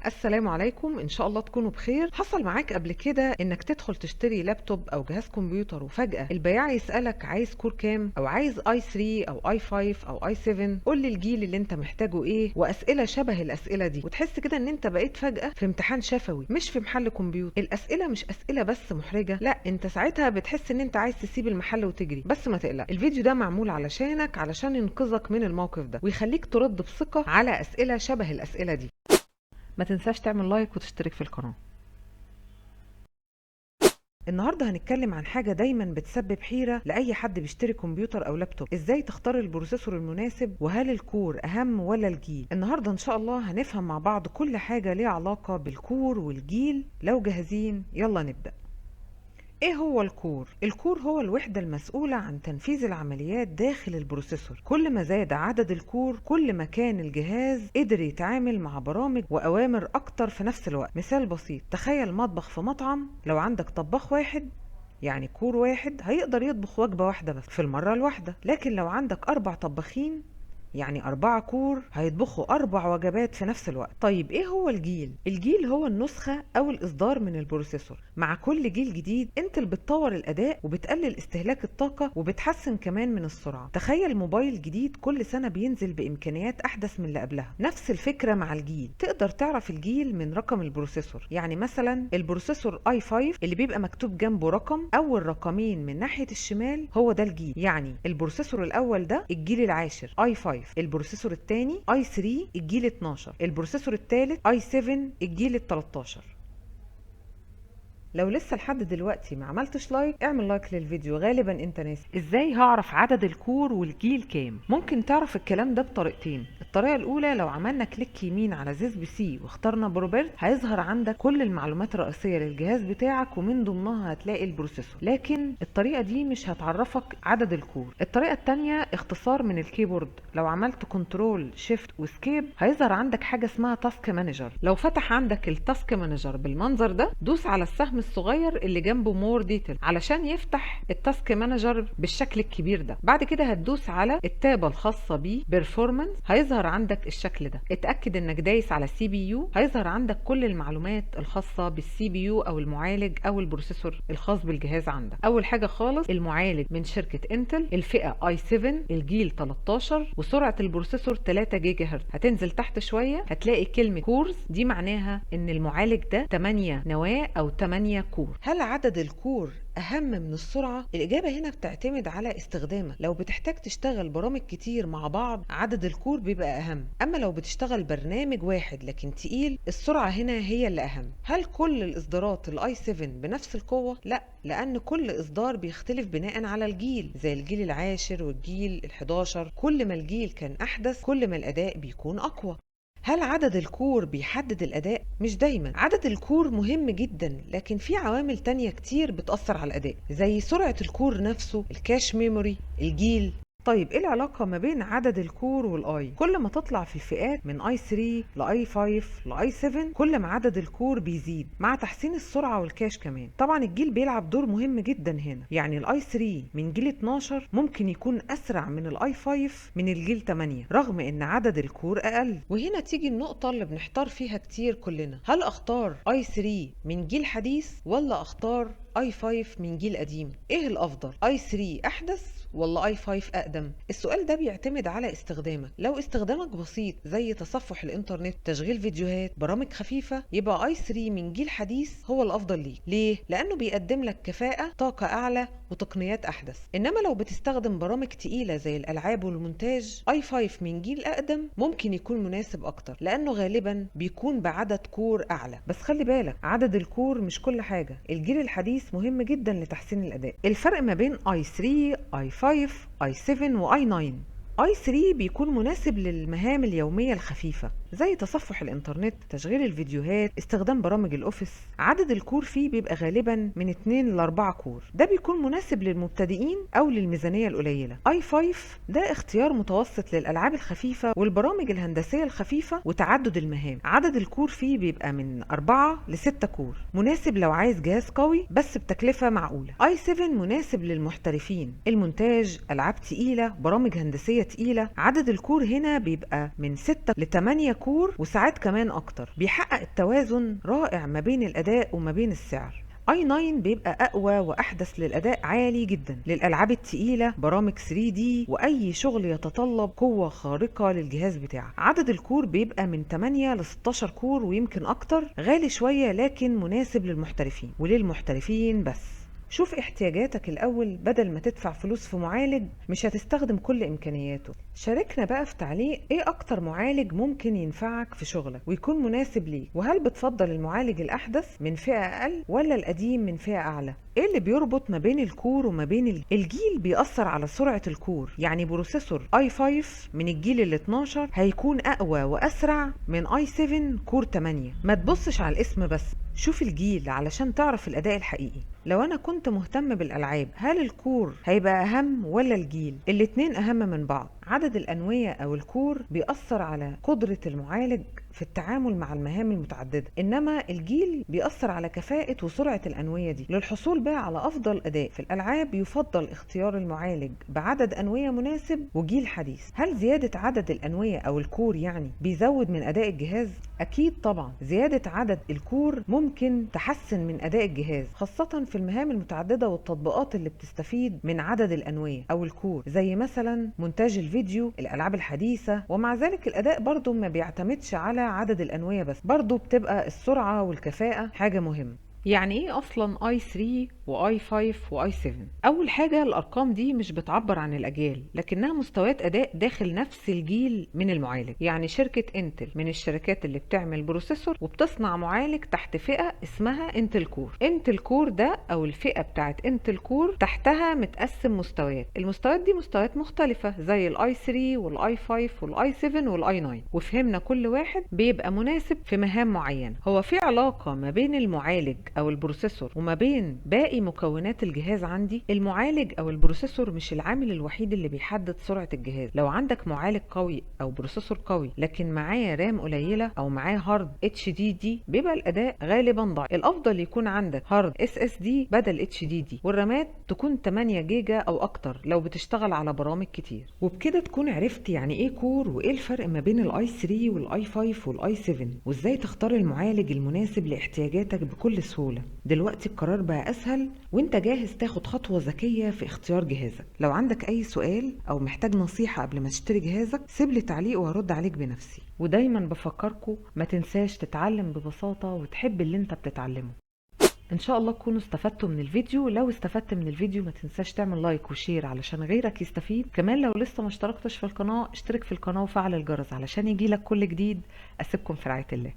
السلام عليكم، ان شاء الله تكونوا بخير. حصل معاك قبل كده انك تدخل تشتري لابتوب او جهاز كمبيوتر وفجأة البياع يسألك عايز core كام، او عايز i3 او i5 او i7، قول لي الجيل اللي انت محتاجه ايه، واسئلة شبه الاسئلة دي، وتحس كده ان انت بقيت فجأة في امتحان شفوي مش في محل كمبيوتر. الاسئلة مش اسئلة بس محرجة، لا انت ساعتها بتحس ان انت عايز تسيب المحل وتجري. بس ما تقلق، الفيديو ده معمول علشانك، علشان ينقذك من الموقف ده ويخليك ترد بثقة على اسئلة شبه الاسئلة دي. ما تنساش تعمل like وتشترك في القناة. النهارده هنتكلم عن حاجة دايما بتسبب حيرة لأي حد بيشتري كمبيوتر أو لابتوب: ازاي تختار ال processor المناسب، وهل ال core أهم ولا الجيل؟ النهارده إن شاء الله هنفهم مع بعض كل حاجة ليها علاقة بال core والجيل. لو جاهزين يلا نبدأ. ايه هو ال core؟ ال core هو الوحدة المسؤولة عن تنفيذ العمليات داخل ال processor. كل ما زاد عدد ال core كل ما كان الجهاز قدر يتعامل مع برامج وأوامر أكتر في نفس الوقت. مثال بسيط: تخيل مطبخ في مطعم، لو عندك طباخ واحد يعني core واحد هيقدر يطبخ وجبة واحدة بس في المرة الواحدة، لكن لو عندك 4 طباخين يعني 4 core هيطبخوا 4 وجبات في نفس الوقت. طيب ايه هو الجيل؟ الجيل هو النسخة او الاصدار من ال processor. مع كل جيل جديد انتل بتطور الاداء وبتقلل استهلاك الطاقة وبتحسن كمان من السرعة. تخيل موبايل جديد كل سنة بينزل بامكانيات احدث من اللي قبلها. نفس الفكرة مع الجيل، تقدر تعرف الجيل من رقم ال processor. يعني مثلا ال processor i5 اللي بيبقى مكتوب جنبه رقم، اول رقمين من ناحية الشمال هو ده الجيل. يعني ال processor الاول ده الجيل العاشر i5، ال processor الثاني i3 الجيل 12، ال processor الثالث i7 الجيل 13. لو لسه لحد دلوقتي ما عملتش like، اعمل like للفيديو، غالبا انت ناسي. ازاي هعرف عدد ال core والجيل كام؟ ممكن تعرف الكلام ده بطريقتين. الطريقة الاولى لو عملنا click يمين على This PC واخترنا properties هيظهر عندك كل المعلومات الرئيسية للجهاز بتاعك ومن ضمنها هتلاقي ال processor، لكن الطريقة دي مش هتعرفك عدد ال core. الطريقة الثانية اختصار من ال keyboard، لو عملت control shift و escape هيظهر عندك حاجة اسمها task manager. لو فتح عندك ال task manager بالمنظر ده دوس على السهم الصغير اللي جنبه more detail علشان يفتح ال task manager بالشكل الكبير ده. بعد كده هتدوس على التابة الخاصة بيه performance، هيظهر عندك الشكل ده. اتأكد انك دايس على CPU، هيظهر عندك كل المعلومات الخاصة بال CPU او المعالج او ال processor الخاص بالجهاز عندك. اول حاجة خالص المعالج من شركة انتل، الفئة i7 الجيل 13 وسرعة ال processor 3 جيجا هرتز. هتنزل تحت شوية هتلاقي كلمة cores، دي معناها ان المعالج ده 8 نواة او 8 core. هل عدد ال core أهم من السرعة؟ الإجابة هنا بتعتمد على استخدامك. لو بتحتاج تشتغل برامج كتير مع بعض عدد ال core بيبقى أهم، أما لو بتشتغل برنامج واحد لكن تقيل السرعة هنا هي اللي أهم. هل كل الإصدارات ال i7 بنفس القوة؟ لا، لأن كل إصدار بيختلف بناء على الجيل، زي الجيل العاشر والجيل ال11. كل ما الجيل كان أحدث كل ما الأداء بيكون أقوى. هل عدد ال core بيحدد الأداء؟ مش دايما. عدد ال core مهم جدا، لكن في عوامل تانية كتير بتأثر على الأداء زي سرعة ال core نفسه، ال cache memory، الجيل. طيب ايه العلاقة ما بين عدد ال core وال i؟ كل ما تطلع في الفئات من i3 ل i5 ل i7 كل ما عدد ال core بيزيد مع تحسين السرعة وال cache كمان. طبعا الجيل بيلعب دور مهم جدا هنا، يعني ال i3 من جيل 12 ممكن يكون اسرع من ال i5 من الجيل 8 رغم ان عدد ال core اقل. وهنا تيجي النقطة اللي بنحتار فيها كتير كلنا: هل اختار i3 من جيل حديث ولا اختار i5 من جيل قديم؟ ايه الافضل، i3 احدث ولا i5 اقدم؟ السؤال ده بيعتمد على استخدامك. لو استخدامك بسيط زي تصفح الانترنت، تشغيل فيديوهات، برامج خفيفة، يبقى i3 من جيل حديث هو الافضل ليك. ليه؟ لانه بيقدم لك كفاءة طاقة اعلى وتقنيات احدث. انما لو بتستخدم برامج تقيلة زي الالعاب والمونتاج، i5 من جيل اقدم ممكن يكون مناسب اكتر لانه غالبا بيكون بعدد core اعلى. بس خلي بالك، عدد ال core مش كل حاجة، الجيل الحديث مهم جدا لتحسين الاداء. الفرق ما بين i3، i5، i7 و i9: i3 بيكون مناسب للمهام اليومية الخفيفة زي تصفح الانترنت، تشغيل الفيديوهات، استخدام برامج ال Office. عدد ال core فيه بيبقى غالبا من 2 ل 4 core، ده بيكون مناسب للمبتدئين او للميزانية القليلة. i5 ده اختيار متوسط للالعاب الخفيفة والبرامج الهندسية الخفيفة وتعدد المهام. عدد ال core فيه بيبقى من 4 ل 6 core، مناسب لو عايز جهاز قوي بس بتكلفة معقولة. i7 مناسب للمحترفين، المونتاج، العاب تقيلة، برامج هندسية تقيلة. عدد ال core هنا بيبقى من 6 ل 8 core. core وساعات كمان اكتر. بيحقق التوازن رائع ما بين الاداء وما بين السعر. i9 بيبقى اقوى واحدث للاداء عالي جدا للالعاب التقيله، برامج 3D واي شغل يتطلب قوة خارقة للجهاز بتاعك. عدد ال core بيبقى من 8 ل 16 core ويمكن اكتر، غالي شوية لكن مناسب للمحترفين وللمحترفين بس. شوف احتياجاتك الأول بدل ما تدفع فلوس في معالج مش هتستخدم كل إمكانياته. شاركنا بقى في تعليق ايه أكتر معالج ممكن ينفعك في شغلك ويكون مناسب ليك، وهل بتفضل المعالج الأحدث من فئة أقل ولا القديم من فئة أعلى؟ ايه اللي بيربط ما بين ال core وما بين الجيل؟ بيأثر على سرعة ال core، يعني processor i5 من الجيل ال 12 هيكون أقوى وأسرع من i7 core 8. ما تبصش على الاسم بس، شوف الجيل علشان تعرف الأداء الحقيقي. لو أنا كنت مهتم بالألعاب، هل ال core هيبقى أهم ولا الجيل؟ الاتنين أهم من بعض. عدد الأنوية أو ال core بيأثر على قدرة المعالج في التعامل مع المهام المتعددة، إنما الجيل بيأثر على كفاءة وسرعة الأنوية دي. للحصول بقى على أفضل أداء في الألعاب يفضل اختيار المعالج بعدد أنوية مناسب وجيل حديث. هل زيادة عدد الأنوية أو ال core يعني بيزود من أداء الجهاز؟ أكيد طبعا، زيادة عدد ال core ممكن تحسن من أداء الجهاز، خاصة في المهام المتعددة والتطبيقات اللي بتستفيد من عدد الأنوية أو ال core، زي مثلا مونتاج الفيديو، الألعاب الحديثة. ومع ذلك الأداء برضو ما بيعتمدش على عدد الأنوية بس، برضو بتبقى السرعة والكفاءة حاجة مهمة. يعني ايه اصلا i3 و i5 و i7؟ اول حاجة الارقام دي مش بتعبر عن الاجيال، لكنها مستويات اداء داخل نفس الجيل من المعالج. يعني شركة انتل من الشركات اللي بتعمل processor وبتصنع معالج تحت فئة اسمها Intel Core. Intel Core ده او الفئة بتاعت Intel Core تحتها متقسم مستويات، المستويات دي مستويات مختلفة زي ال i3 وال i5 وال i7 وال i9، وفهمنا كل واحد بيبقى مناسب في مهام معينة. هو في علاقة ما بين المعالج او ال processor وما بين باقي مكونات الجهاز عندي؟ المعالج او ال processor مش العامل الوحيد اللي بيحدد سرعة الجهاز. لو عندك معالج قوي او processor قوي لكن معاه RAM قليلة او معاه hard HDD بيبقى الاداء غالبا ضعيف. الافضل يكون عندك hard SSD بدل HDD، والرامات تكون 8 جيجا او اكتر لو بتشتغل على برامج كتير. وبكده تكون عرفت يعني ايه core وايه الفرق ما بين ال i3 وال i5 وال i7، وازاي تختار المعالج المناسب لاحتياجاتك بكل سهولة. دلوقتي القرار بقى أسهل وانت جاهز تاخد خطوة ذكية في اختيار جهازك. لو عندك أي سؤال أو محتاج نصيحة قبل ما تشتري جهازك سيب لي تعليق وهرد عليك بنفسي. ودايما بفكركم ما تنساش تتعلم ببساطة وتحب اللي انت بتتعلمه. ان شاء الله تكونوا استفدتوا من الفيديو. لو استفدت من الفيديو ما تنساش تعمل like و share علشان غيرك يستفيد. كمان لو لسه ما اشتركتش في القناة اشترك في القناة وفعل الجرس علشان يجيلك كل جديد. اسيبكم في رعاية الله.